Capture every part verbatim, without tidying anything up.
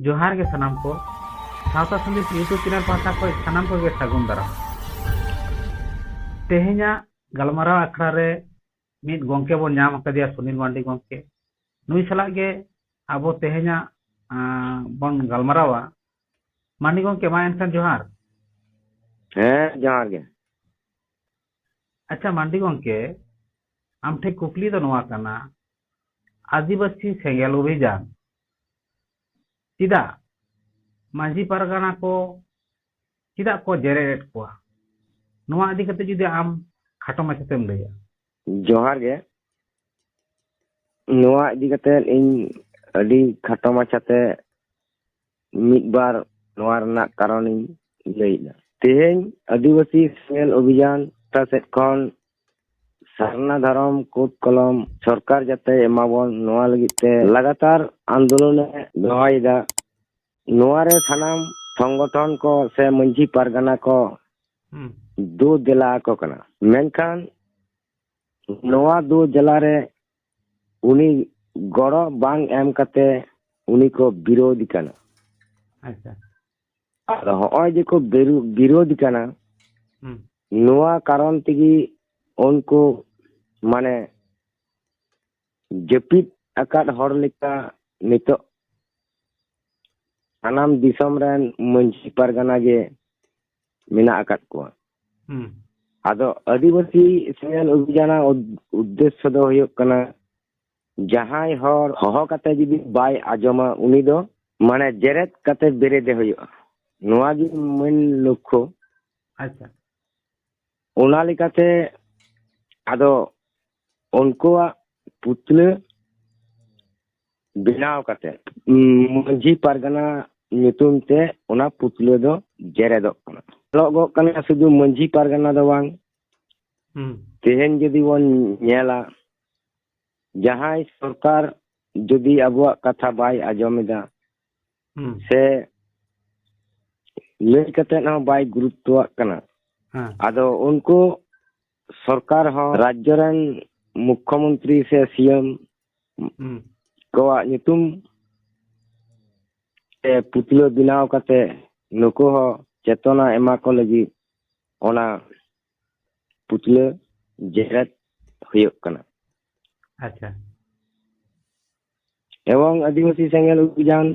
ᱡᱚᱦᱟᱨ ᱜᱮ ᱥᱟᱱᱟᱢ ᱠᱚ᱾ ᱥᱟᱶᱛᱟ ᱥᱟᱸᱫᱮᱥ YouTube ᱪᱮᱱᱮᱞ ᱯᱟᱦᱴᱟ ᱠᱷᱚᱱ ᱥᱟᱱᱟᱢ ᱠᱚᱜᱮ ᱥᱟᱹᱜᱩᱱ ᱫᱟᱨᱟᱢ᱾ ᱛᱮᱦᱮᱧᱟᱜ ᱜᱟᱞᱢᱟᱨᱟᱣ ᱟᱠᱷᱲᱟ ᱨᱮ ᱢᱤᱫ ᱜᱚᱢᱠᱮ ᱵᱚᱱ ᱧᱟᱢ ᱟᱠᱟᱫᱮᱭᱟ, ᱥᱩᱱᱤᱞ ᱢᱟᱱᱰᱤ ᱜᱚᱢᱠᱮ᱾ ᱱᱩᱭ ᱥᱟᱞᱟᱜ ᱜᱮ ᱟᱵᱚ ᱛᱮᱦᱮᱧᱟᱜ, ᱟᱸ, ᱵᱚᱱ ᱜᱟᱞᱢᱟᱨᱟᱣᱟ᱾ ᱢᱟᱱᱰᱤ ᱜᱚᱢᱠᱮ, ᱢᱟ ᱮᱱᱠᱷᱟᱱ ᱡᱚᱦᱟᱨ᱾ ᱦᱮᱸ, ᱡᱚᱦᱟᱨ ᱜᱮ᱾ ᱟᱪᱪᱷᱟ ᱢᱟᱱᱰᱤ ᱜᱚᱢᱠᱮ, ᱟᱢ ᱴᱷᱮᱱ ᱠᱩᱠᱞᱤ ᱫᱚ ᱱᱚᱣᱟ ᱠᱟᱱᱟ, ᱟᱹᱫᱤᱵᱟᱹᱥᱤ ᱥᱮᱸᱜᱮᱞ ᱚᱵᱷᱤᱡᱟᱱ ᱪᱮᱫᱟᱜ ᱢᱟᱹᱡᱷᱤ ᱯᱟᱨᱜᱟᱱᱟ ᱠᱚ, ᱪᱮᱫᱟᱜ ᱠᱚ ᱡᱮᱨᱮᱫ ᱮᱫ ᱠᱚᱣᱟ? ᱱᱚᱣᱟ ᱤᱫᱤ ᱠᱟᱛᱮ ᱡᱩᱫᱤ ᱟᱢ ᱠᱷᱟᱴᱚ ᱢᱟᱪᱷᱟᱛᱮᱢ ᱞᱟᱹᱭᱟ᱾ ᱡᱚᱦᱟᱨ ᱜᱮ᱾ ᱱᱚᱣᱟ ᱤᱫᱤ ᱠᱟᱛᱮ ᱤᱧ ᱟᱹᱰᱤ ᱠᱷᱟᱴᱚ ᱢᱟᱪᱷᱟᱛᱮ ᱢᱤᱫ ᱵᱟᱨ ᱱᱚᱣᱟ ᱨᱮᱱᱟᱜ ᱠᱟᱨᱚᱱᱤᱧ ᱞᱟᱹᱭᱮᱫᱟ᱾ ᱛᱮᱦᱮᱧ ᱟᱹᱫᱤᱵᱟᱹᱥᱤ ᱥᱮᱸᱜᱮᱞ ᱚᱵᱷᱤᱡᱟᱱ ᱯᱟᱦᱴᱟ ᱥᱮᱫ ᱠᱷᱚᱱ ᱥᱟᱨᱱᱟ ᱫᱷᱚᱨᱚᱢ ᱠᱳᱰ ᱠᱚᱞᱚᱢ ᱥᱚᱨᱠᱟᱨ ᱡᱟᱛᱮ ᱮᱢᱟᱵᱚᱱ, ᱱᱚᱣᱟ ᱞᱟᱹᱜᱤᱫ ᱛᱮ ᱞᱟᱜᱟᱛᱟᱨ ᱟᱱᱫᱳᱞᱚᱱ ᱮ ᱫᱚᱦᱚᱭᱮᱫᱟ᱾ ᱱᱚᱣᱟ ᱨᱮ ᱥᱟᱱᱟᱢ ᱥᱚᱝᱜᱚᱴᱷᱚᱱ ᱠᱚ ᱥᱮ ᱢᱟᱹᱡᱷᱤ ᱯᱟᱨᱜᱟᱱᱟ ᱠᱚ ᱦᱩᱸ᱾ ᱫᱩ ᱫᱮᱞᱟ ᱟᱠᱚ ᱠᱟᱱᱟ, ᱢᱮᱱᱠᱷᱟᱱ ᱱᱚᱣᱟ ᱫᱩ ᱫᱮᱞᱟ ᱨᱮ ᱩᱱᱤ ᱜᱚᱲᱚ ᱵᱟᱝ ᱮᱢ ᱠᱟᱛᱮ ᱩᱱᱤ ᱠᱚ ᱵᱤᱨᱳᱫᱷ ᱠᱟᱱᱟ᱾ ᱟᱪᱪᱷᱟ᱾ ᱟᱫᱚ ᱦᱚᱸᱜᱼᱚᱭ ᱡᱮ ᱠᱚ ᱵᱤᱨᱩ-, ᱵᱤᱨᱳᱫᱷ ᱠᱟᱱᱟ, ᱦᱩᱸ᱾ ᱱᱚᱣᱟ ᱠᱟᱨᱚᱱ ᱛᱮᱜᱮ ᱩᱱᱠᱩ ᱢᱟᱱᱮ ᱡᱟᱹᱯᱤᱫ ᱟᱠᱟᱫ ᱦᱚᱲ ᱞᱮᱠᱟ ᱱᱤᱛᱚᱜ ᱥᱟᱱᱟᱢ ᱫᱤᱥᱚᱢ ᱨᱮᱱ ᱢᱟᱹᱡᱷᱤ ᱯᱟᱨᱜᱟᱱᱟ ᱜᱮ ᱢᱮᱱᱟᱜ ᱟᱠᱟᱫ ᱠᱚᱣᱟ᱾ ᱦᱩᱸ᱾ ᱟᱫᱚ ᱟᱹᱫᱤᱵᱟᱹᱥᱤ ᱥᱮᱸᱜᱮᱞ ᱚᱵᱷᱤᱡᱟᱱᱟᱜ ᱩᱫ-, ᱩᱫᱽᱫᱮᱥᱥᱚ ᱫᱚ ᱦᱩᱭᱩᱜ ᱠᱟᱱᱟ, ᱡᱟᱦᱟᱸᱭ ᱦᱚᱲ ᱦᱚᱦᱚ ᱠᱟᱛᱮ ᱡᱩᱫᱤ ᱵᱟᱭ ᱟᱸᱡᱚᱢᱟ, ᱩᱱᱤ ᱫᱚ ᱢᱟᱱᱮ ᱡᱮᱨᱮᱫ ᱠᱟᱛᱮ ᱵᱮᱨᱮᱫᱮ ᱦᱩᱭᱩᱜᱼᱟ᱾ ᱱᱚᱣᱟ ᱜᱮ ᱢᱮᱱ ᱞᱚᱠᱠᱷᱚ᱾ ᱟᱪᱪᱷᱟ᱾ ᱚᱱᱟ ᱞᱮᱠᱟᱛᱮ ᱟᱫᱚ ᱩᱱᱠᱩᱣᱟᱜ ᱯᱩᱛᱞᱟᱹ ᱵᱮᱱᱟᱣ ᱠᱟᱛᱮ, ᱩᱸ, ᱢᱟᱹᱡᱷᱤ ᱯᱟᱨᱜᱟᱱᱟ ᱧᱩᱛᱩᱢ ᱛᱮ ᱚᱱᱟ ᱯᱩᱛᱞᱟᱹ ᱫᱚ ᱡᱮᱨᱮᱫᱚᱜ ᱠᱟᱱᱟ᱾ ᱧᱮᱞᱚᱜᱚᱜ ᱠᱟᱱᱟ ᱥᱩᱫᱷᱩ ᱢᱟᱹᱡᱷᱤ ᱯᱟᱨᱜᱟᱱᱟ ᱫᱚ ᱵᱟᱝ, ᱦᱩᱸ᱾ ᱛᱮᱦᱮᱧ ᱡᱩᱫᱤ ᱵᱚᱱ ᱧᱮᱞᱟ, ᱡᱟᱦᱟᱸᱭ ᱥᱚᱨᱠᱟᱨ ᱡᱩᱫᱤ ᱟᱵᱚᱣᱟᱜ ᱠᱟᱛᱷᱟ ᱵᱟᱭ ᱟᱸᱡᱚᱢ ᱮᱫᱟ, ᱦᱩᱸ᱾ ᱥᱮ ᱞᱟᱹᱭ ᱠᱟᱛᱮ ᱦᱚᱸ ᱵᱟᱭ ᱜᱩᱨᱩᱛᱛᱚᱣᱟᱜ ᱠᱟᱱᱟ, ᱦᱮᱸ᱾ ᱟᱫᱚ ᱩᱱᱠᱩ ᱥᱚᱨᱠᱟᱨ ᱦᱚᱸ ᱨᱟᱡᱽᱡᱚ ᱨᱮᱱ ᱢᱩᱠᱠᱷᱚᱢᱚᱱᱛᱨᱤ ᱥᱮ ᱥᱤ ᱮᱢ ᱦᱩᱸ᱾ ᱠᱚᱣᱟᱜ ᱧᱩᱛᱩᱢ ᱛᱮ ᱯᱩᱛᱞᱟᱹ ᱵᱮᱱᱟᱣ ᱠᱟᱛᱮ ᱱᱩᱠᱩ ᱦᱚᱸ ᱪᱮᱛᱚᱱᱟ ᱮᱢᱟ ᱠᱚ ᱞᱟᱹᱜᱤᱫ ᱚᱱᱟ ᱯᱩᱛᱞᱟᱹ ᱡᱮᱨᱮᱫ ᱦᱩᱭᱩᱜ ᱠᱟᱱᱟ᱾ ᱟᱪᱪᱷᱟ᱾ ᱮᱵᱚᱝ ᱟᱹᱫᱤᱵᱟᱹᱥᱤ ᱥᱮᱸᱜᱮᱞ ᱚᱵᱷᱤᱡᱟᱱ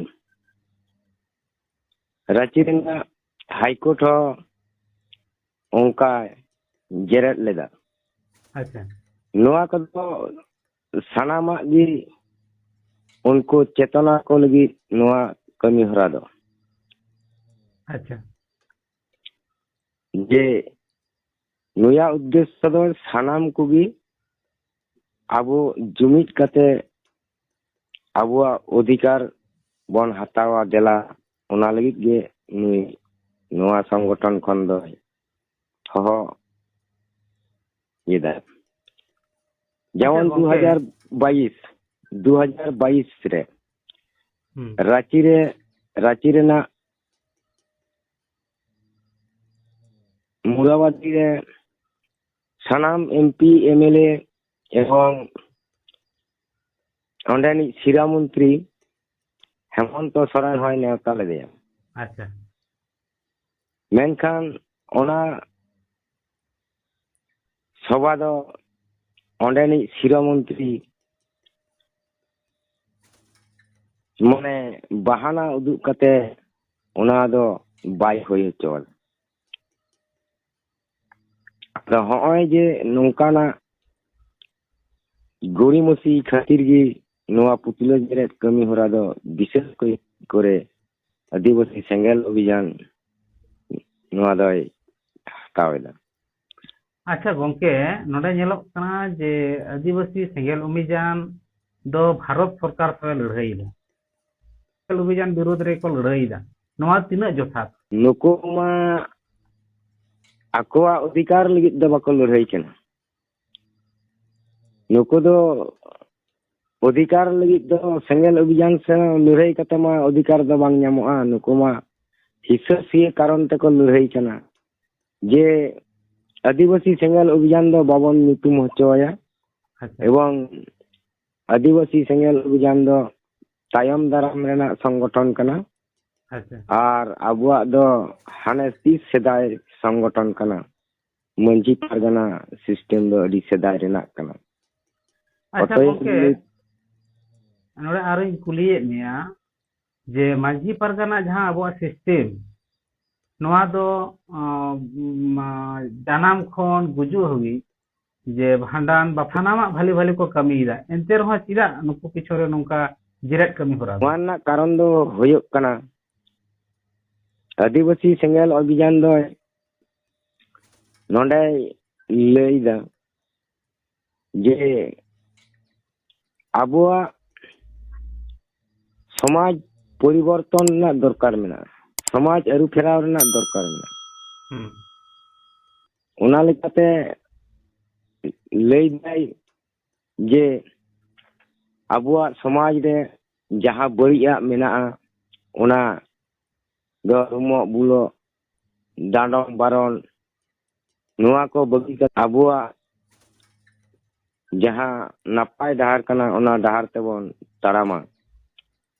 ᱨᱟᱸᱪᱤ ᱨᱮᱱᱟᱜ ᱦᱟᱭᱠᱳᱨᱴ ᱦᱚᱸ ᱚᱱᱠᱟᱭ ᱡᱮᱨᱮᱫ ᱞᱮᱫᱟ᱾ ᱟᱪᱪᱷᱟ᱾ ᱱᱚᱣᱟ ᱠᱚᱫᱚ ᱥᱟᱱᱟᱢᱟᱜ ᱜᱮ ᱩᱱᱠᱩ ᱪᱮᱛᱚᱱᱟ ᱠᱚ ᱞᱟᱹᱜᱤᱫ ᱱᱚᱣᱟ ᱠᱟᱹᱢᱤ ᱦᱚᱨᱟ ᱫᱚ᱾ ᱟᱪᱪᱷᱟ᱾ ᱡᱮ ᱱᱩᱭᱟᱜ ᱩᱫᱽᱫᱮᱥᱥᱚ ᱫᱚ ᱥᱟᱱᱟᱢ ᱠᱚᱜᱮ ᱟᱵᱚ ᱡᱩᱢᱤᱫ ᱠᱟᱛᱮ ᱟᱵᱚᱣᱟᱜ ᱚᱫᱷᱤᱠᱟᱨ ᱵᱚᱱ ᱦᱟᱛᱟᱣᱟ ᱫᱮᱞᱟ, ᱚᱱᱟ ᱞᱟᱹᱜᱤᱫ ᱜᱮ ᱱᱩᱭ ᱱᱚᱣᱟ ᱥᱚᱝᱜᱚᱴᱷᱚᱱ ᱠᱷᱚᱱ ᱫᱚᱭ ᱦᱚᱦᱚ ᱮᱫᱟ᱾ ᱡᱮᱢᱚᱱ ᱟᱪᱪᱷᱟ, ᱜᱚᱝᱠᱮ᱾ ᱫᱩ ᱦᱟᱡᱟᱨ ᱵᱟᱭᱤᱥ, ᱫᱩ ᱦᱟᱡᱟᱨ ᱵᱟᱭᱤᱥ ᱨᱮ ᱦᱩᱸ᱾ ᱨᱟᱸᱪᱤ ᱨᱮ, ᱨᱟᱸᱪᱤ ᱨᱮᱱᱟᱜ ᱢᱩᱨᱟᱵᱟᱫᱤ ᱨᱮ ᱥᱟᱱᱟᱢ ᱮᱢᱯᱤ, ᱮᱢᱮᱞᱮ ᱮᱵᱚᱝ ᱚᱸᱰᱮᱱᱤᱡ ᱥᱤᱨᱟ ᱢᱚᱱᱛᱨᱤ ᱦᱮᱢᱚᱱᱛᱚ ᱥᱚᱨᱮᱱ ᱦᱚᱸᱭ ᱱᱮᱣᱛᱟ ᱞᱮᱫᱮᱭᱟ᱾ ᱟᱪᱪᱷᱟ᱾ ᱢᱮᱱᱠᱷᱟᱱ ᱚᱱᱟ ᱥᱚᱵᱷᱟ ᱫᱚ ᱚᱸᱰᱮᱱᱤᱡ ᱥᱤᱨᱟ ᱢᱚᱱᱛᱨᱤ ᱢᱟᱱᱮ ᱵᱟᱦᱟᱱᱟ ᱩᱫᱩᱜ ᱠᱟᱛᱮ ᱚᱱᱟ ᱫᱚ ᱵᱟᱭ ᱦᱩᱭ ᱦᱚᱪᱚᱣᱟᱫᱟ᱾ ᱟᱫᱚ ᱦᱚᱸᱜᱼᱚᱭ ᱡᱮ ᱱᱚᱝᱠᱟᱱᱟᱜ ᱜᱚᱲᱤᱢᱚᱥᱤ ᱠᱷᱟᱹᱛᱤᱨ ᱜᱮ ᱱᱚᱣᱟ ᱯᱩᱛᱞᱟᱹ ᱡᱮᱨᱮᱫ ᱠᱟᱹᱢᱤ ᱦᱚᱨᱟ ᱫᱚ ᱵᱤᱥᱮᱥ ᱠᱚᱨᱮ ᱟᱹᱫᱤᱵᱟᱹᱥᱤ ᱥᱮᱸᱜᱮᱞ ᱚᱵᱷᱤᱡᱟᱱ ᱱᱚᱣᱟ ᱫᱚᱭ ᱦᱟᱛᱟᱣ ᱮᱫᱟ᱾ ᱟᱪᱪᱷᱟ ᱜᱚᱝᱠᱮ, ᱱᱚᱰᱮ ᱧᱮᱞᱚᱜ ᱠᱟᱱᱟ ᱡᱮ ᱟᱹᱫᱤᱵᱟᱹᱥᱤ ᱥᱮᱸᱜᱮᱞ ᱚᱵᱷᱤᱡᱟᱱ ᱫᱚ ᱵᱷᱟᱨᱚᱛ ᱥᱚᱨᱠᱟᱨ ᱥᱟᱶ ᱮ ᱞᱟᱹᱲᱦᱟᱹᱭ ᱮᱫᱟ, ᱥᱮᱸᱜᱮᱞ ᱚᱵᱷᱤᱡᱟᱱ ᱵᱤᱨᱩᱫᱽ ᱨᱮᱠᱚ ᱞᱟᱹᱲᱦᱟᱹᱭ ᱮᱫᱟ, ᱱᱚᱣᱟ ᱛᱤᱱᱟᱹᱜ ᱡᱚᱛᱷᱟᱛ? ᱱᱩᱠᱩ ᱢᱟ ᱟᱠᱚᱣᱟᱜ ᱚᱫᱷᱤᱠᱟᱨ ᱞᱟᱹᱜᱤᱫ ᱫᱚ ᱵᱟᱠᱚ ᱞᱟᱹᱲᱦᱟᱹᱭ ᱠᱟᱱᱟ᱾ ᱱᱩᱠᱩ ᱫᱚ ᱚᱫᱷᱤᱠᱟᱨ ᱞᱟᱹᱜᱤᱫ ᱫᱚ ᱥᱮᱸᱜᱮᱞ ᱚᱵᱷᱤᱡᱟᱱ ᱥᱮ ᱞᱟᱹᱲᱦᱟᱹᱭ ᱠᱟᱛᱮ ᱢᱟ ᱚᱫᱷᱤᱠᱟᱨ ᱫᱚ ᱵᱟᱝ ᱧᱟᱢᱚᱜᱼᱟ᱾ ᱱᱩᱠᱩ ᱢᱟ ᱦᱤᱥᱟᱹᱥᱩᱭᱟᱹ ᱠᱟᱨᱚᱱ ᱛᱮᱠᱚ ᱞᱟᱹᱲᱦᱟᱹᱭ ᱠᱟᱱᱟ ᱡᱮ ᱟᱹᱫᱤᱵᱟᱹᱥᱤ ᱥᱮᱸᱜᱮᱞ ᱚᱵᱷᱤᱡᱟᱱ ᱫᱚ ᱵᱟᱵᱚᱱ ᱧᱩᱛᱩᱢ ᱦᱚᱪᱚᱣᱟᱭᱟ᱾ ᱟᱪᱪᱷᱟ᱾ ᱮᱵᱚᱝ ᱟᱹᱫᱤᱵᱟᱹᱥᱤ ᱥᱮᱸᱜᱮᱞ ᱚᱵᱷᱤᱡᱟᱱ ᱫᱚ ᱛᱟᱭᱚᱢ ᱫᱟᱨᱟᱢ ᱨᱮᱱᱟᱜ ᱥᱚᱝᱜᱚᱴᱷᱚᱱ ᱠᱟᱱᱟ᱾ ᱟᱪᱪᱷᱟ᱾ ᱟᱨ ᱟᱵᱚᱣᱟᱜ ᱫᱚ ᱦᱟᱱᱮ ᱛᱤᱥ ᱥᱮᱫᱟᱭ ᱥᱚᱝᱜᱚᱴᱷᱚᱱ ᱠᱟᱱᱟ᱾ ᱢᱟᱹᱡᱷᱤ ᱯᱟᱨᱜᱟᱱᱟ system ᱫᱚ ᱟᱹᱰᱤ ᱥᱮᱫᱟᱭ ᱨᱮᱱᱟᱜ ᱠᱟᱱᱟ᱾ ᱟᱪᱪᱷᱟ ᱚᱛᱚᱭᱮᱵ ᱜᱚᱢᱠᱮ, ᱱᱤᱛ ᱱᱚᱰᱮ ᱟᱨᱚᱧ ᱠᱩᱞᱤᱭᱮᱫ ᱢᱮᱭᱟ ᱡᱮ ᱢᱟᱹᱡᱷᱤ ᱯᱟᱨᱜᱟᱱᱟ ᱡᱟᱦᱟᱸ ᱟᱵᱚᱣᱟᱜ system, ᱱᱚᱣᱟ ᱫᱚ, ᱟᱸ, ᱢᱟ, ᱡᱟᱱᱟᱢ ᱠᱷᱚᱱ ᱜᱩᱡᱩᱜ ᱦᱟᱹᱵᱤᱡ ᱡᱮ ᱵᱷᱟᱸᱰᱟᱱ ᱵᱟ ᱥᱟᱱᱟᱢᱟᱜ ᱵᱷᱟᱞᱮ ᱵᱷᱟᱞᱮ ᱠᱚ ᱠᱟᱹᱢᱤᱭᱮᱫᱟ, ᱮᱱᱛᱮ ᱨᱮᱦᱚᱸ ᱪᱮᱫᱟᱜ ᱱᱩᱠᱩ ᱯᱤᱪᱷᱚᱱ ᱨᱮ ᱱᱚᱝᱠᱟ ᱡᱮᱨᱮᱫ ᱠᱟᱹᱢᱤ ᱦᱚᱨᱟ ᱫᱚ? ᱱᱚᱣᱟ ᱨᱮᱱᱟᱜ ᱠᱟᱨᱚᱱ ᱫᱚ ᱦᱩᱭᱩᱜ ᱠᱟᱱᱟ, ᱟᱹᱫᱤᱵᱟᱹᱥᱤ ᱥᱮᱸᱜᱮᱞ ᱚᱵᱷᱤᱡᱟᱱ ᱫᱚᱭ ᱱᱚᱰᱮᱭ ᱞᱟᱹᱭᱫᱟ ᱡᱮ ᱟᱵᱚᱣᱟᱜ ᱥᱚᱢᱟᱡᱽ ᱯᱚᱨᱤᱵᱚᱨᱛᱚᱱ ᱨᱮᱱᱟᱜ ᱫᱚᱨᱠᱟᱨ ᱢᱮᱱᱟᱜᱼᱟ, ᱥᱚᱢᱟᱡᱽ ᱟᱹᱨᱩ ᱯᱷᱮᱨᱟᱣ ᱨᱮᱱᱟᱜ ᱫᱚᱨᱠᱟᱨ ᱢᱮᱱᱟᱜᱼᱟ᱾ ᱦᱩᱸ᱾ ᱚᱱᱟ ᱞᱮᱠᱟᱛᱮ ᱞᱟᱹᱭ ᱫᱟᱭ ᱡᱮ ᱟᱵᱚᱣᱟᱜ ᱥᱚᱢᱟᱡᱽ ᱨᱮ ᱡᱟᱦᱟᱸ ᱵᱟᱹᱲᱤᱡᱟᱜ ᱢᱮᱱᱟᱜᱼᱟ, ᱚᱱᱟ ᱫᱚ ᱨᱩᱢᱚᱜ ᱵᱩᱞᱚᱜ, ᱰᱟᱸᱰᱚᱢ ᱵᱟᱨᱚᱱ, ᱱᱚᱣᱟ ᱠᱚ ᱵᱟᱹᱜᱤ ᱠᱟᱛᱮ ᱟᱵᱚᱣᱟᱜ ᱡᱟᱦᱟᱸ ᱱᱟᱯᱟᱭ ᱰᱟᱦᱟᱨ ᱠᱟᱱᱟ, ᱚᱱᱟ ᱰᱟᱦᱟᱨ ᱛᱮᱵᱚᱱ ᱛᱟᱲᱟᱢᱟ᱾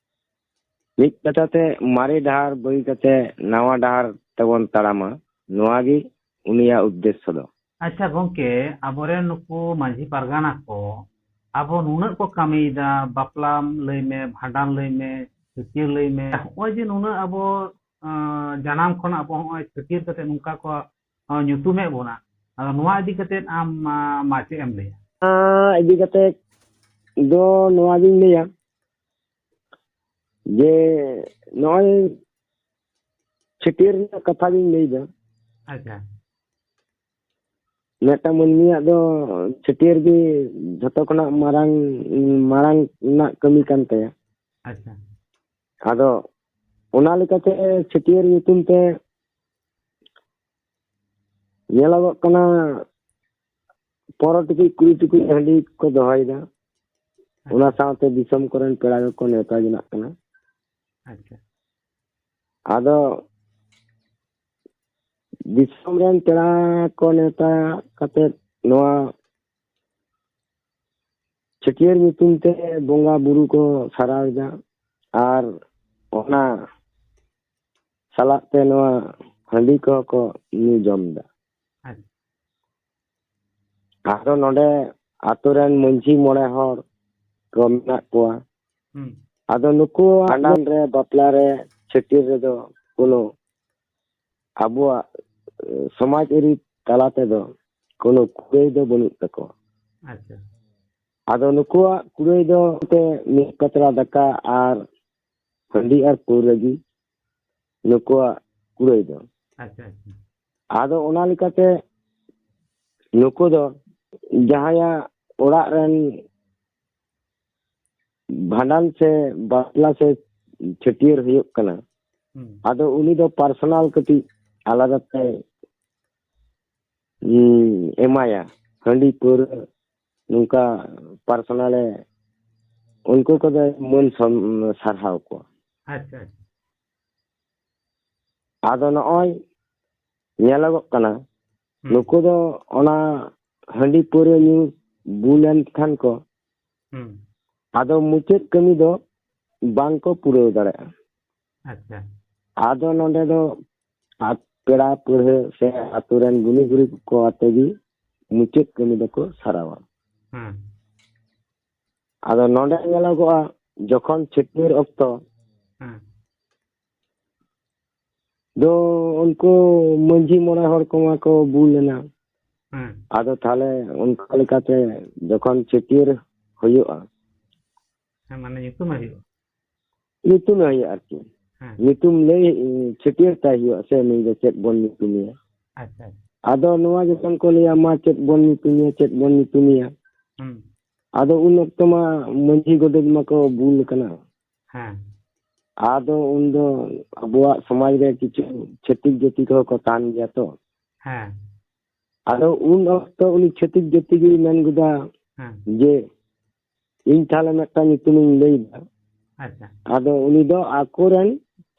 ᱢᱤᱫ ᱠᱟᱛᱷᱟ ᱛᱮ, ᱢᱟᱨᱮ ᱰᱟᱦᱟᱨ ᱵᱟᱹᱜᱤ ᱠᱟᱛᱮ ᱱᱟᱣᱟ ᱰᱟᱦᱟᱨ ᱛᱮᱵᱚᱱ ᱛᱟᱲᱟᱢᱟ, ᱱᱚᱣᱟ ᱜᱮ ᱩᱱᱤᱭᱟᱜ ᱩᱫᱽᱫᱮᱥᱥᱚ ᱫᱚ᱾ ᱟᱪᱪᱷᱟ ᱜᱚᱝᱠᱮ, ᱟᱵᱚᱨᱮᱱ ᱱᱩᱠᱩ ᱢᱟᱹᱡᱷᱤ ᱯᱟᱨᱜᱟᱱᱟ ᱠᱚ ᱟᱵᱚ ᱱᱩᱱᱟᱹᱜ ᱠᱚ ᱠᱟᱹᱢᱤᱭᱮᱫᱟ, ᱵᱟᱯᱞᱟᱢ ᱞᱟᱹᱭ ᱢᱮ, ᱵᱷᱟᱸᱰᱟᱱ ᱞᱟᱹᱭ ᱢᱮ, ᱪᱷᱟᱹᱴᱭᱟᱹᱨ ᱞᱟᱹᱭ ᱢᱮ, ᱱᱚᱜᱼᱚᱭ ᱡᱮ ᱱᱩᱱᱟᱹᱜ ᱟᱵᱚ, ᱟᱸ, ᱡᱟᱱᱟᱢ ᱠᱷᱚᱱ ᱟᱵᱚ ᱦᱚᱸᱜᱼᱚᱭ ᱪᱷᱟᱹᱴᱭᱟᱹᱨ ᱠᱟᱛᱮ ᱱᱚᱝᱠᱟ ᱠᱚ, ᱟᱸ, ᱧᱩᱛᱩᱢᱮᱫ ᱵᱚᱱᱟ, ᱟᱫᱚ ᱱᱚᱣᱟ ᱤᱫᱤ ᱠᱟᱛᱮ ᱟᱢ, ᱟᱸ, ᱢᱟ ᱪᱮᱫ ᱮᱢ ᱞᱟᱹᱭᱟ? ᱱᱚᱣᱟ ᱤᱫᱤ ᱠᱟᱛᱮ ᱫᱚ ᱱᱚᱣᱟ ᱜᱤᱧ ᱞᱟᱹᱭᱟ ᱡᱮ ᱱᱚᱜᱼᱚᱭ ᱪᱷᱟᱹᱴᱭᱟᱹᱨ ᱨᱮᱱᱟᱜ ᱠᱟᱛᱷᱟ ᱜᱤᱧ ᱞᱟᱹᱭᱫᱟ᱾ ᱟᱪᱪᱷᱟ᱾ ᱢᱤᱫᱴᱟᱝ ᱢᱟᱹᱱᱢᱤᱭᱟᱜ ᱫᱚ ᱪᱷᱟᱹᱴᱭᱟᱹᱨ ᱜᱮ ᱡᱷᱚᱛᱚ ᱠᱷᱚᱱᱟᱜ ᱢᱟᱨᱟᱝ, ᱢᱟᱨᱟᱝ ᱨᱮᱱᱟᱜ ᱠᱟᱹᱢᱤ ᱠᱟᱱ ᱛᱟᱭᱟ᱾ ᱟᱪᱪᱷᱟ᱾ ᱟᱫᱚ ᱚᱱᱟ ᱞᱮᱠᱟᱛᱮ ᱪᱷᱟᱹᱴᱭᱟᱹᱨ ᱧᱩᱛᱩᱢ ᱛᱮ ᱧᱮᱞᱚᱜᱚᱜ ᱠᱟᱱᱟ, ᱯᱚᱱᱨᱚ ᱴᱩᱠᱩᱡ, ᱠᱩᱲᱤ ᱴᱩᱠᱩᱡ ᱦᱟᱺᱰᱤ ᱠᱚ ᱫᱚᱦᱚᱭᱮᱫᱟ᱾ ᱚᱱᱟ ᱥᱟᱶᱛᱮ ᱫᱤᱥᱚᱢ ᱠᱚᱨᱮᱱ ᱯᱮᱲᱟ ᱠᱚᱠᱚ ᱱᱮᱣᱛᱟ ᱡᱚᱱᱟᱜ ᱠᱟᱱᱟ᱾ ᱟᱪᱪᱷᱟ᱾ ᱟᱫᱚ ᱫᱤᱥᱚᱢ ᱨᱮᱱ ᱯᱮᱲᱟ ᱠᱚ ᱱᱮᱣᱛᱟ ᱠᱟᱛᱮ ᱱᱚᱣᱟ ᱪᱷᱟᱹᱴᱭᱟᱹᱨ ᱧᱩᱛᱩᱢ ᱛᱮ ᱵᱚᱸᱜᱟ ᱵᱩᱨᱩ ᱠᱚ ᱥᱟᱨᱟᱣ ᱮᱫᱟ᱾ ᱟᱨ ᱚᱱᱟ ᱛᱟᱞᱟᱛᱮ ᱱᱚᱣᱟ ᱦᱟᱺᱰᱤ ᱠᱚᱦᱚᱸ ᱠᱚ ᱧᱩ ᱡᱚᱢ ᱮᱫᱟ᱾ ᱟᱪᱪᱷᱟ᱾ ᱟᱫᱚ ᱱᱚᱰᱮ ᱟᱛᱳ ᱨᱮᱱ ᱢᱟᱹᱡᱷᱤ ᱢᱚᱬᱮ ᱦᱚᱲ ᱠᱚ ᱢᱮᱱᱟᱜ ᱠᱚᱣᱟ᱾ ᱦᱩᱸ᱾ ᱟᱫᱚ ᱱᱩᱠᱩ ᱵᱷᱟᱸᱰᱟᱱ ᱨᱮ, ᱵᱟᱯᱞᱟ ᱨᱮ, ᱪᱷᱟᱹᱴᱭᱟᱹᱨ ᱨᱮᱫᱚ ᱠᱳᱱᱳ ᱟᱵᱚᱣᱟᱜ, ᱮ, ᱥᱚᱢᱟᱡᱽ ᱟᱹᱨᱤ ᱛᱟᱞᱟ ᱛᱮᱫᱚ ᱠᱳᱱᱳ ᱠᱩᱲᱟᱹᱭ ᱫᱚ ᱵᱟᱹᱱᱩᱜ ᱛᱟᱠᱚᱣᱟ᱾ ᱟᱪᱪᱷᱟ᱾ ᱟᱫᱚ ᱱᱩᱠᱩᱣᱟᱜ ᱠᱩᱲᱟᱹᱭ ᱫᱚ ᱛᱮ ᱢᱤᱫ ᱯᱟᱛᱲᱟ ᱫᱟᱠᱟ ᱟᱨ ᱦᱟᱺᱰᱤ ᱟᱨ ᱯᱟᱹᱣᱨᱟᱹ ᱜᱮ ᱱᱩᱠᱩᱣᱟᱜ ᱠᱩᱲᱟᱹᱭ ᱫᱚ᱾ ᱟᱪᱪᱷᱟ, ᱟᱪᱪᱷᱟ᱾ ᱟᱫᱚ ᱚᱱᱟ ᱞᱮᱠᱟᱛᱮ ᱱᱩᱠᱩ ᱫᱚ ᱡᱟᱦᱟᱸᱭᱟᱜ ᱚᱲᱟᱜ ᱨᱮᱱ ᱵᱷᱟᱸᱰᱟᱱ ᱥᱮ ᱵᱟᱯᱞᱟ ᱥᱮ ᱪᱷᱟᱹᱴᱭᱟᱹᱨ ᱦᱩᱭᱩᱜ ᱠᱟᱱᱟ, ᱦᱩᱸ᱾ ᱟᱫᱚ ᱩᱱᱤ ᱫᱚ ᱯᱟᱨᱥᱚᱱᱟᱞ ᱠᱟᱹᱴᱤᱡ ᱟᱞᱟᱫᱟ ᱛᱮ, ᱩᱸ, ᱮᱢᱟᱭᱟ᱾ ᱦᱟᱺᱰᱤ ᱯᱟᱹᱣᱨᱟᱹ ᱱᱚᱝᱠᱟ ᱯᱟᱨᱥᱚᱱᱟᱞᱮ ᱩᱱᱠᱩ ᱠᱚᱫᱚ ᱢᱟᱹᱱ ᱥᱚᱢ-, ᱥᱟᱨᱦᱟᱣ ᱠᱚᱣᱟ᱾ ᱟᱪᱪᱷᱟ, ᱟᱪᱪᱷᱟ᱾ ᱟᱫᱚ ᱱᱚᱜᱼᱚᱭ ᱧᱮᱞᱚᱜᱚᱜ ᱠᱟᱱᱟ, ᱦᱩᱸ᱾ ᱱᱩᱠᱩ ᱫᱚ ᱚᱱᱟ ᱦᱟᱺᱰᱤ ᱯᱟᱹᱣᱨᱟᱹ ᱧᱩ ᱵᱩᱞ ᱮᱱ ᱠᱷᱟᱱ ᱠᱚ, ᱦᱩᱸ᱾ ᱟᱫᱚ ᱢᱩᱪᱟᱹᱫ ᱠᱟᱹᱢᱤ ᱫᱚ ᱵᱟᱝ ᱠᱚ ᱯᱩᱨᱟᱹᱣ ᱫᱟᱲᱮᱭᱟᱜᱼᱟ᱾ ᱟᱪᱪᱷᱟ᱾ ᱟᱫᱚ ᱱᱚᱰᱮ ᱫᱚ ᱟ-, ᱯᱮᱲᱟ ᱯᱟᱹᱲᱦᱟᱹ ᱥᱮ ᱟᱛᱳ ᱨᱮᱱ ᱜᱩᱱᱤ ᱜᱩᱨᱤᱵ ᱠᱚ ᱟᱛᱮ ᱜᱮ ᱢᱩᱪᱟᱹᱫ ᱠᱟᱹᱢᱤ ᱫᱚᱠᱚ ᱥᱟᱨᱟᱣᱟ᱾ ᱦᱮᱸ᱾ ᱟᱫᱚ ᱱᱚᱰᱮ ᱧᱮᱞᱚᱜᱚᱜᱼᱟ, ᱡᱚᱠᱷᱚᱱ ᱪᱷᱟᱹᱴᱭᱟᱹᱨ ᱚᱠᱛᱚ ᱦᱮᱸ᱾ ᱫᱚ ᱩᱱᱠᱩ ᱢᱟᱹᱡᱷᱤ ᱢᱚᱬᱮ ᱦᱚᱲ ᱠᱚᱢᱟ ᱠᱚ ᱵᱩᱞ ᱮᱱᱟ᱾ ᱦᱮᱸ᱾ ᱟᱫᱚ ᱛᱟᱦᱞᱮ ᱚᱱᱠᱟ ᱞᱮᱠᱟᱛᱮ ᱡᱚᱠᱷᱚᱱ ᱪᱷᱟᱹᱴᱭᱟᱹᱨ ᱦᱩᱭᱩᱜᱼᱟ, ᱦᱮᱸ, ᱢᱟᱱᱮ ᱧᱩᱛᱩᱢ ᱦᱩᱭᱩᱜᱼᱟ᱾ ᱧᱩᱛᱩᱢᱮ ᱦᱩᱭᱩᱜᱼᱟ ᱟᱨᱠᱤ᱾ ᱦᱮᱸ᱾ ᱧᱩᱛᱩᱢ ᱞᱟᱹᱭ, ᱮ, ᱪᱷᱟᱹᱴᱭᱟᱹᱨ ᱛᱟᱭ ᱦᱩᱭᱩᱜᱼᱟ ᱥᱮ ᱱᱩᱭ ᱫᱚ ᱪᱮᱫ ᱵᱚᱱ ᱧᱩᱛᱩᱢᱮᱭᱟ᱾ ᱟᱪᱪᱷᱟ, ᱟᱪᱪᱷᱟ᱾ ᱟᱫᱚ ᱱᱚᱣᱟ ᱡᱚᱠᱷᱚᱱ ᱠᱚ ᱞᱟᱹᱭᱟ, "ᱢᱟ ᱪᱮᱫ ᱵᱚᱱ ᱧᱩᱛᱩᱢᱮᱭᱟ, ᱪᱮᱫ ᱵᱚᱱ ᱧᱩᱛᱩᱢᱮᱭᱟ?" ᱦᱩᱸ᱾ ᱟᱫᱚ ᱩᱱ ᱚᱠᱛᱚ ᱢᱟ ᱢᱟᱹᱡᱷᱤ ᱜᱚᱰᱮᱛ ᱢᱟᱠᱚ ᱵᱩᱞ ᱟᱠᱟᱱᱟ᱾ ᱦᱮᱸ᱾ ᱟᱫᱚ ᱩᱱᱫᱚ ᱟᱵᱚᱣᱟᱜ ᱥᱚᱢᱟᱡᱽ ᱨᱮ ᱠᱤᱪᱷᱩ ᱪᱷᱟᱹᱛᱤᱠ ᱡᱟᱹᱛᱤ ᱠᱚᱦᱚᱸ ᱠᱚ ᱛᱟᱦᱮᱱ ᱜᱮᱭᱟ ᱛᱚ᱾ ᱦᱮᱸ᱾ ᱟᱫᱚ ᱩᱱ ᱚᱠᱛᱚ ᱩᱱᱤ ᱪᱷᱟᱹᱛᱤᱠ ᱡᱟᱹᱛᱤ ᱜᱮᱭ ᱢᱮᱱ ᱜᱚᱫᱟ ᱦᱮᱸ᱾ ᱡᱮ, "ᱤᱧ ᱛᱟᱦᱞᱮ ᱢᱤᱫᱴᱟᱝ ᱧᱩᱛᱩᱢᱤᱧ ᱞᱟᱹᱭᱫᱟ᱾" ᱟᱪᱪᱷᱟ᱾ ᱟᱫᱚ ᱩᱱᱤ ᱫᱚ ᱟᱠᱚᱨᱮᱱ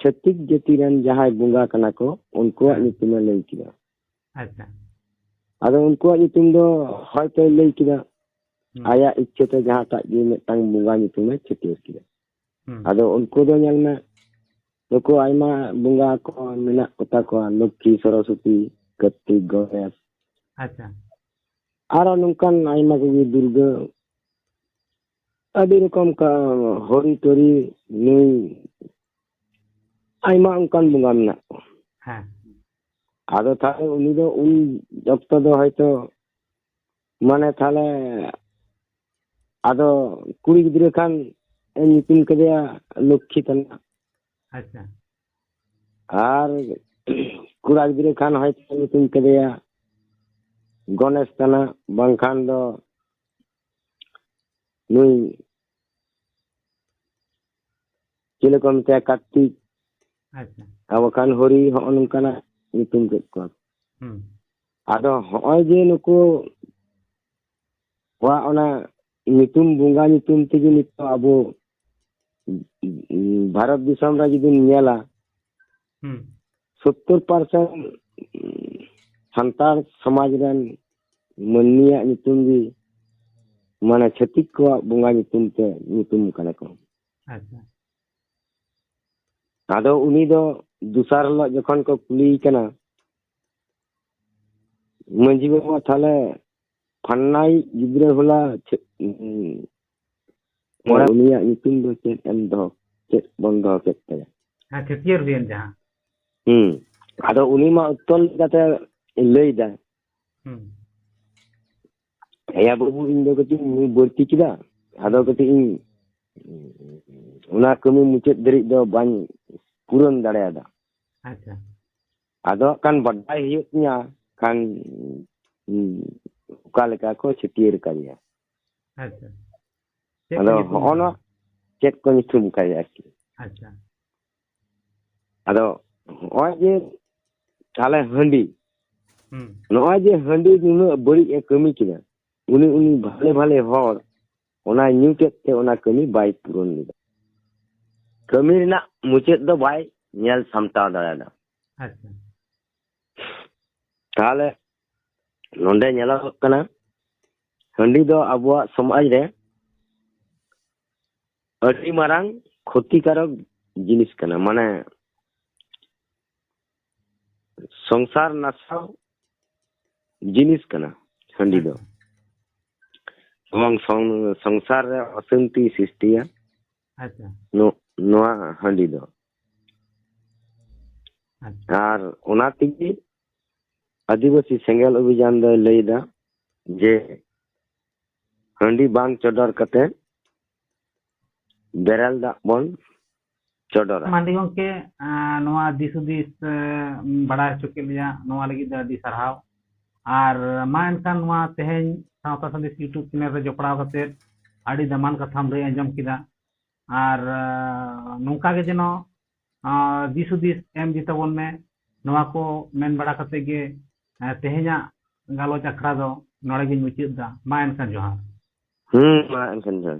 ᱪᱷᱟᱹᱛᱤᱠ ᱡᱟᱹᱛᱤ ᱨᱮᱱ ᱡᱟᱦᱟᱸᱭ ᱵᱚᱸᱜᱟ ᱠᱟᱱᱟ ᱠᱚ, ᱩᱱᱠᱩᱣᱟᱜ ᱦᱮᱸ᱾ ᱧᱩᱛᱩᱢᱮ ᱞᱟᱹᱭ ᱠᱮᱫᱟ᱾ ᱟᱪᱪᱷᱟ᱾ ᱟᱫᱚ ᱩᱱᱠᱩᱣᱟᱜ ᱧᱩᱛᱩᱢ ᱫᱚ ᱦᱚᱭᱛᱳᱭ ᱞᱟᱹᱭ ᱠᱮᱫᱟ, ᱦᱩᱸ᱾ ᱟᱭᱟᱜ ᱤᱪᱪᱷᱟᱹ ᱛᱮ ᱡᱟᱦᱟᱸᱴᱟᱜ ᱜᱮ ᱢᱤᱫᱴᱟᱝ ᱵᱚᱸᱜᱟ ᱧᱩᱛᱩᱢᱮ ᱪᱷᱟᱹᱴᱭᱟᱹᱨ ᱠᱮᱫᱟ᱾ ᱦᱩᱸ᱾ ᱟᱫᱚ ᱩᱱᱠᱩ ᱫᱚ ᱧᱮᱞ ᱢᱮ, ᱱᱩᱠᱩ ᱟᱭᱢᱟ ᱵᱚᱸᱜᱟ ᱠᱚ ᱢᱮᱱᱟᱜ ᱠᱚᱛᱟ ᱠᱚᱣᱟ, ᱞᱚᱠᱠᱷᱤ, ᱥᱚᱨᱚᱥᱚᱛᱤ, ᱠᱟᱨᱛᱤᱠ, ᱜᱚᱱᱮᱥ᱾ ᱟᱪᱪᱷᱟ᱾ ᱟᱨᱚ ᱱᱚᱝᱠᱟᱱ ᱟᱭᱢᱟ ᱠᱚᱜᱮ, ᱫᱩᱨᱜᱟᱹ, ᱟᱹᱰᱤ ᱨᱚᱠᱚᱢ ᱠᱟ-, ᱦᱚᱨᱤ ᱴᱚᱨᱤ, ᱱᱩᱭ, ᱟᱭᱢᱟ ᱚᱱᱠᱟᱱ ᱵᱚᱸᱜᱟ ᱢᱮᱱᱟᱜ ᱠᱚᱣᱟ᱾ ᱦᱮᱸ᱾ ᱟᱫᱚ ᱛᱟᱦᱞᱮ ᱩᱱᱤ ᱫᱚ ᱩᱱ ᱚᱠᱛᱚ ᱫᱚ ᱦᱚᱭᱛᱚ, ᱢᱟᱱᱮ, ᱛᱟᱦᱞᱮ ᱟᱫᱚ ᱠᱩᱲᱤ ᱜᱤᱫᱽᱨᱟᱹ ᱠᱷᱟᱱ ᱮ ᱧᱩᱛᱩᱢ ᱠᱮᱫᱮᱭᱟ ᱞᱚᱠᱠᱷᱤ ᱛᱟᱱᱟ᱾ ᱟᱪᱪᱷᱟ᱾ ᱟᱨ ᱠᱚᱲᱟ ᱜᱤᱫᱽᱨᱟᱹ ᱠᱷᱟᱱ ᱦᱚᱭᱛᱚ ᱧᱩᱛᱩᱢ ᱠᱮᱫᱮᱭᱟ ᱜᱚᱱᱮᱥ ᱛᱟᱱᱟ, ᱵᱟᱝᱠᱷᱟᱱ ᱫᱚ ᱱᱩᱭ ᱪᱮᱞᱮ ᱠᱚ ᱢᱮᱛᱟᱭᱟ, ᱠᱟᱨᱛᱤᱠ, ᱟᱪᱪᱷᱟ᱾ ᱟᱨ ᱵᱟᱠᱷᱟᱱ ᱦᱚᱨᱤ, ᱦᱚᱸᱜᱼᱚ ᱱᱚᱝᱠᱟᱱᱟᱜ ᱧᱩᱛᱩᱢ ᱠᱮᱫ ᱠᱚᱣᱟ᱾ ᱦᱩᱸ᱾ ᱟᱫᱚ ᱦᱚᱸᱜᱼᱚᱭ ᱡᱮ ᱱᱩᱠᱩ ᱠᱚᱣᱟᱜ ᱚᱱᱟ ᱧᱩᱛᱩᱢ, ᱵᱚᱸᱜᱟ ᱧᱩᱛᱩᱢ ᱛᱮᱜᱮ ᱱᱤᱛᱚᱜ ᱟᱵᱚ ᱵᱷᱟᱨᱚᱛ ᱫᱤᱥᱚᱢ ᱨᱮ ᱡᱩᱫᱤᱢ ᱧᱮᱞᱟ, ᱦᱩᱸ᱾ ᱥᱳᱛᱛᱳᱨ ᱯᱟᱨᱥᱮᱱᱴ ᱥᱟᱱᱛᱟᱲ ᱥᱚᱢᱟᱡᱽ ᱨᱮᱱ ᱢᱟᱹᱱᱢᱤᱭᱟᱜ ᱧᱩᱛᱩᱢ ᱜᱮ, ᱢᱟᱱᱮ, ᱪᱷᱟᱹᱛᱤᱠ ᱠᱚᱣᱟᱜ ᱵᱚᱸᱜᱟ ᱧᱩᱛᱩᱢ ᱛᱮ ᱧᱩᱛᱩᱢ ᱠᱟᱱᱟ ᱠᱚ᱾ ᱟᱪᱪᱷᱟ᱾ ᱟᱫᱚ ᱩᱱᱤ ᱫᱚ ᱫᱚᱥᱟᱨ ᱦᱤᱞᱳᱜ ᱡᱚᱠᱷᱚᱱ ᱠᱚ ᱠᱩᱞᱤᱭᱮ ᱠᱟᱱᱟ, "ᱢᱟᱹᱡᱷᱤ ᱵᱟᱵᱟ, ᱛᱟᱦᱞᱮ ᱯᱷᱟᱱᱱᱟᱭᱤᱡ ᱜᱤᱫᱽᱨᱟᱹ ᱦᱚᱞᱟ ᱪᱮᱫ, ᱩᱱᱤᱭᱟᱜ ᱧᱩᱛᱩᱢ ᱫᱚ ᱪᱮᱫ ᱮᱢ ᱫᱚᱦᱚ, ᱪᱮᱫ ᱵᱚᱱ ᱫᱚᱦᱚ ᱠᱮᱫ ᱛᱟᱭᱟ?" ᱦᱮᱸ, ᱪᱷᱟᱹᱴᱭᱟᱹᱨ ᱦᱩᱭᱮᱱ ᱡᱟᱦᱟᱸ᱾ ᱦᱩᱸ᱾ ᱟᱫᱚ ᱩᱱᱤ ᱢᱟ ᱩᱛᱛᱚᱨ ᱞᱮᱠᱟᱛᱮ ᱞᱟᱹᱭ ᱫᱟ, ᱦᱩᱸ᱾ "ᱦᱮᱸᱭᱟ ᱵᱟᱹᱵᱩ, ᱤᱧ ᱫᱚ ᱠᱟᱹᱴᱤᱡ ᱧᱩ ᱵᱟᱹᱲᱛᱤ ᱠᱮᱫᱟ, ᱟᱫᱚ ᱠᱟᱹᱴᱤᱡ ᱤᱧ, ᱚᱱᱟ ᱠᱟᱹᱢᱤ ᱢᱩᱪᱟᱹᱫ ᱫᱷᱟᱹᱨᱤᱡ ᱫᱚ ᱵᱟᱹᱧ ᱯᱩᱨᱚᱱ ᱫᱟᱲᱮᱭᱟᱫᱟ᱾ ᱟᱪᱪᱷᱟ᱾ ᱟᱫᱚ ᱦᱟᱸᱜ ᱠᱷᱟᱱ ᱵᱟᱰᱟᱭ ᱦᱩᱭᱩᱜ ᱛᱤᱧᱟ, ᱠᱷᱟᱱ, ᱦᱩᱸ, ᱚᱠᱟ ᱞᱮᱠᱟ ᱠᱚ ᱪᱷᱟᱹᱴᱭᱟᱹᱨ ᱠᱟᱫᱮᱭᱟ?" ᱟᱪᱪᱷᱟ᱾ ᱪᱮᱫ ᱠᱚ ᱟᱫᱚ ᱧᱩᱛᱩᱢ ᱦᱚᱸᱜᱼᱚ ᱠᱟᱱᱟ? ᱱᱚᱣᱟ ᱪᱮᱫ ᱠᱚ ᱧᱩᱛᱩᱢ ᱠᱟᱫᱮᱭᱟ ᱟᱨᱠᱤ᱾ ᱟᱪᱪᱷᱟ᱾ ᱟᱫᱚ ᱦᱚᱸᱜᱼᱚᱭ ᱡᱮ ᱛᱟᱦᱞᱮ ᱦᱟᱺᱰᱤ, ᱦᱩᱸ᱾ ᱱᱚᱜᱼᱚᱭ ᱡᱮ ᱦᱟᱺᱰᱤ ᱱᱩᱱᱟᱹᱜ ᱵᱟᱹᱲᱤᱡ ᱮ ᱠᱟᱹᱢᱤ ᱠᱮᱫᱟ, ᱩᱱᱤ, ᱩᱱᱤ ᱵᱷᱟᱞᱮ ᱵᱷᱟᱞᱮ ᱦᱚᱲ ᱚᱱᱟ ᱧᱩ ᱠᱮᱫ ᱛᱮ ᱚᱱᱟ ᱠᱟᱹᱢᱤ ᱵᱟᱭ ᱯᱩᱨᱚᱱ ᱞᱮᱫᱟ᱾ ᱠᱟᱹᱢᱤ ᱨᱮᱱᱟᱜ ᱢᱩᱪᱟᱹᱫ ᱫᱚ ᱵᱟᱭ ᱧᱮᱞ ᱥᱟᱢᱴᱟᱣ ᱫᱟᱲᱮᱭᱟᱫᱟ᱾ ᱟᱪᱪᱷᱟ᱾ ᱛᱟᱦᱞᱮ ᱱᱚᱰᱮ ᱧᱮᱞᱚᱜᱚᱜ ᱠᱟᱱᱟ, ᱦᱟᱺᱰᱤ ᱫᱚ ᱟᱵᱚᱣᱟᱜ ᱥᱚᱢᱟᱡᱽ ᱨᱮ ᱟᱹᱰᱤ ᱢᱟᱨᱟᱝ ᱠᱷᱚᱛᱤᱠᱟᱨᱚᱠ ᱡᱤᱱᱤᱥ ᱠᱟᱱᱟ, ᱢᱟᱱᱮ ᱥᱚᱝᱥᱟᱨ ᱱᱟᱥᱟᱣ ᱡᱤᱱᱤᱥ ᱠᱟᱱᱟ ᱦᱟᱺᱰᱤ ᱫᱚ᱾ ᱮᱵᱚᱝ ᱥᱚᱝ-, ᱥᱚᱝᱥᱟᱨ ᱨᱮ ᱚᱥᱟᱱᱛᱤ ᱥᱨᱤᱥᱴᱤᱭᱟ᱾ ᱟᱪᱪᱷᱟ᱾ ᱱᱚ-, ᱱᱚᱣᱟ ᱦᱟᱺᱰᱤ ᱫᱚ᱾ ᱟᱪᱪᱷᱟ᱾ ᱟᱨ ᱚᱱᱟ ᱛᱮᱜᱮ ᱟᱹᱫᱤᱵᱟᱹᱥᱤ ᱥᱮᱸᱜᱮᱞ ᱚᱵᱷᱤᱡᱟᱱ ᱫᱚᱭ ᱞᱟᱹᱭᱫᱟ ᱡᱮ ᱦᱟᱺᱰᱤ ᱵᱟᱝ ᱪᱚᱰᱚᱨ ᱠᱟᱛᱮ ᱵᱮᱨᱮᱞ ᱫᱟᱜ ᱵᱚᱱ ᱪᱚᱰᱚᱨᱟ᱾ ᱢᱟᱱᱰᱤ ᱜᱚᱢᱠᱮ, ᱟᱸ, ᱱᱚᱣᱟ ᱫᱤᱥ ᱦᱩᱫᱤᱥ, ᱮᱸ, ᱵᱟᱲᱟᱭ ᱦᱚᱪᱚ ᱠᱮᱫ ᱞᱮᱭᱟ, ᱱᱚᱣᱟ ᱞᱟᱹᱜᱤᱫ ᱫᱚ ᱟᱹᱰᱤ ᱥᱟᱨᱦᱟᱣ᱾ ᱟᱨ ᱢᱟ ᱮᱱᱠᱷᱟᱱ ᱱᱚᱣᱟ ᱛᱮᱦᱮᱧ ᱥᱟᱶᱛᱟ ᱥᱟᱸᱫᱮᱥ YouTube channel ᱨᱮ ᱡᱚᱯᱲᱟᱣ ᱠᱟᱛᱮ ᱟᱹᱰᱤ ᱫᱟᱢᱟᱱ ᱠᱟᱛᱷᱟᱢ ᱞᱟᱹᱭ ᱟᱸᱡᱚᱢ ᱠᱮᱫᱟ᱾ ᱟᱨ, ᱟᱸ, ᱱᱚᱝᱠᱟ ᱜᱮ ᱡᱮᱱᱚ, ᱟᱸ, ᱫᱤᱥ ᱦᱩᱫᱤᱥ ᱮᱢ ᱤᱫᱤ ᱛᱟᱵᱚᱱ ᱢᱮ᱾ ᱱᱚᱣᱟ ᱠᱚ ᱢᱮᱱ ᱵᱟᱲᱟ ᱠᱟᱛᱮ ᱜᱮ, ᱟᱸ, ᱛᱮᱦᱮᱧᱟᱜ ᱜᱟᱞᱚᱪ ᱟᱠᱷᱲᱟ ᱫᱚ ᱱᱚᱰᱮ ᱜᱤᱧ ᱢᱩᱪᱟᱹᱫ ᱮᱫᱟ᱾ ᱢᱟ ᱮᱱᱠᱷᱟᱱ ᱡᱚᱦᱟᱨ᱾ ᱦᱩᱸ, ᱢᱟ ᱮᱱᱠᱷᱟᱱ ᱡᱚᱦᱟᱨ᱾